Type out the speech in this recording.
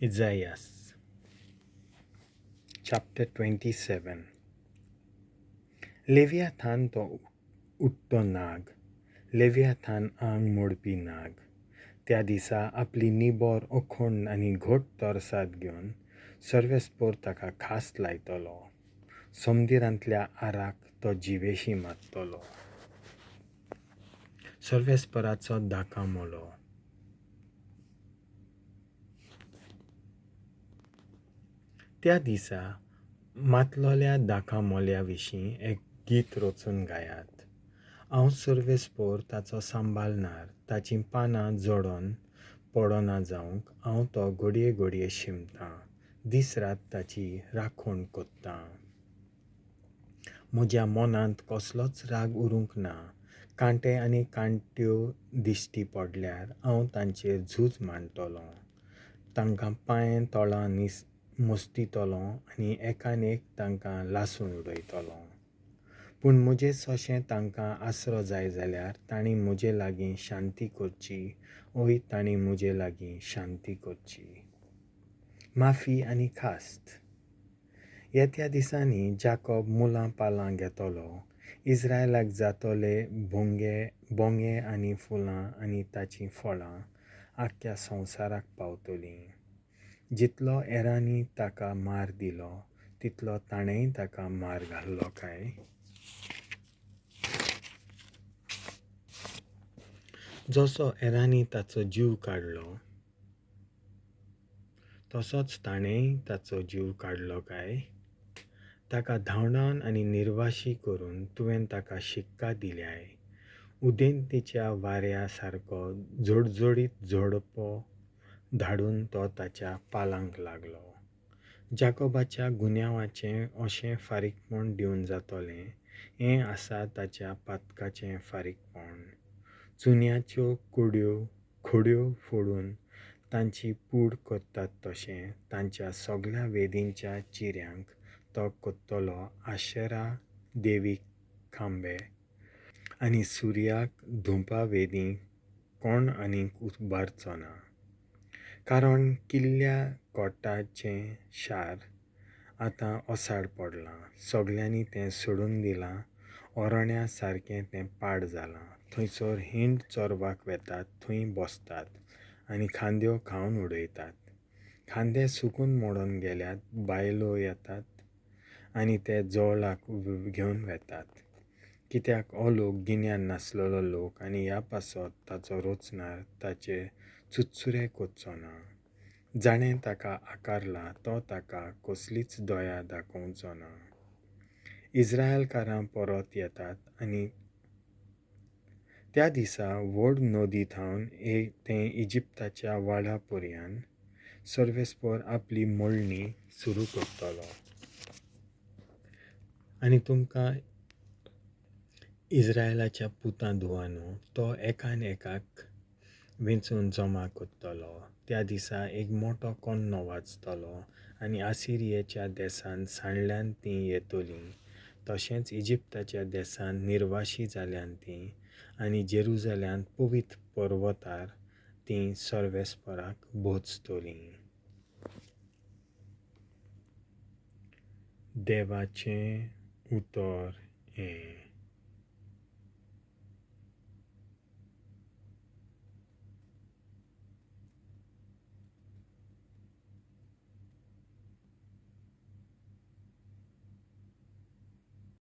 Isaiah chapter 27. Leviathan तो उडटो नाग, लेवियाथान आंग मोडपी नाग, त्या दिसा आपली निबोर अखोंड आनी घट तरसाद घेवन सर्वेस्पोर ताका खास लायतलो. सोमदिरांतल्या आराक तो जिवेशी मारतलो. सर्वेस्पराचो दाका मोलो. त्या दिसा मातलोल्या दाका मोल्या विशीं एक गीत रचून गायात. हांव सर्वेस्पोर ताचो सांबाळणार, ताचीं पानां झडोन पडना जावंक हांव तो घडये घडये शिंपतां, दीस रात ताची राखण करतां. म्हज्या मनांत कसलोच राग उरूंक ना. कांटे आनी कांट्यो दिश्टी पडल्यार हांव तांचेर झूज मांडटलों, तांकां पांये तोळां मस्तितलों आनी एकान एक तांकां लासून उडयतलों. पूण म्हजे सोंशे तांकां आसरो जाय जाल्यार तांणी म्हजे लागीं शांती करची, हय तांणी म्हजे लागीं शांती करची. माफी आनी खास्त. येत्या दिसांनी जाकोब मुलां पालां घेतलो, इस्रायलाक जातले बोंगे आनी फुलां आनी ताचीं फळां आख्ख्या संवसाराक पावतलीं. जितलो हेरांनी ताका मार दिलो तितलो ताणेंय ताका मार घाल्लो काय? जसो हेरांनी ताचो जीव काडलो तसोच ताणेंय ताचो जीव काडलो काय? ताका धांवडावन आनी निर्वाशी करून तुवें ताका शिक्का दिल्याय. उदेंतीच्या वाऱ्या सारको झडझडीत झोडपो धाडून तो ताच्या पालांक लागलो. जाकोबाच्या गुन्यांवाचें अशें फारीकपण दिवन जातलें, हें आसा ताच्या पातकाचें फारीकपण. चुन्याच्यो खोड्यो फोडून तांची पूड करतात तशें तांच्या सगळ्या वेदींच्या चिऱ्यांक तो करतलो आशेरा देवीक खांबे आनी सुर्याक धुंपा वेदी कोण आनीक उबारचो ना. कारण किल्ल्या कोटाचें शार आतां ओसाड पडलां, सगळ्यांनी तें सोडून दिलां, ओरण्या सारकें तें पाड जालां. थंयसर हिंड चोरवाक वेतात, थंय बसतात आनी खांद्यो खावन उडयतात. खांदे सुकून मोडून गेल्यात, बायलो येतात आनी ते जोवळाक घेवन वेतात. कित्याक हो लोक गिन्यान नासलेलो लोक आनी ह्या पासत ताचो रचणार ताचे चुरचुरे करचो ना. जाणें ताका आकारला तो ताका कसलीच दया दाखोवचो ना. इस्रायलकारां परत येतात आनी त्या दिसा व्हड नदी थावन तें इजिप्ताच्या वाडा पर्यान सर्वेस्पोर आपली मोडणी सुरू करतलो. आनी तुमकां इस्रायलाच्या पुतां धुवानो तो एकान एकाक वेंचून जमा करतलो. त्या दिसा एक मोटो कोन्नो वाजतलो आनी आसिरियेच्या देसान सांडल्यान तीं येतलीं, तशेंच इजिप्ताच्या देसान निर्वाशी जाल्यान तीं आनी जेरुजाल्यांत पवित्र पर्वतार तीं सर्वेस्पराक भोजतलीं. देवाचें उतर हें.